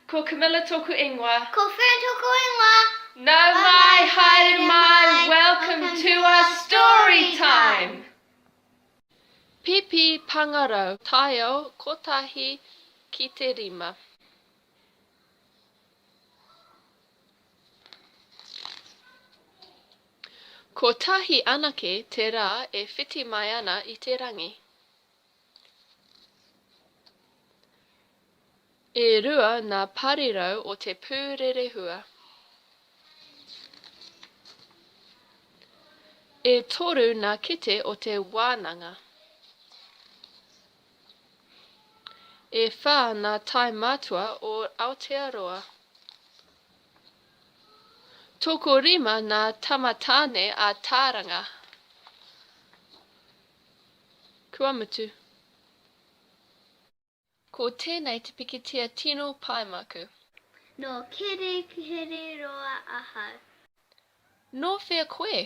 Ko Camilla tōku ingoa. Ko Fern tōku ingoa. Nau mai, haere mai, welcome to our story time! Pipi Pangarau, Taiao kotahi ki te rima. Kotahi anake te rā e whiti mai ana i te rangi. E rua ngā parirau o te pūrerehua. E toru ngā kete o te wānanga. E whā ngā tai matua o Aotearoa. Tokorima ngā tama tāne a Tāranga. Kua mutu. Ko tēnei te pikitia tino pai maku. Nō Kirikiriroa ahau. Nō whea koe?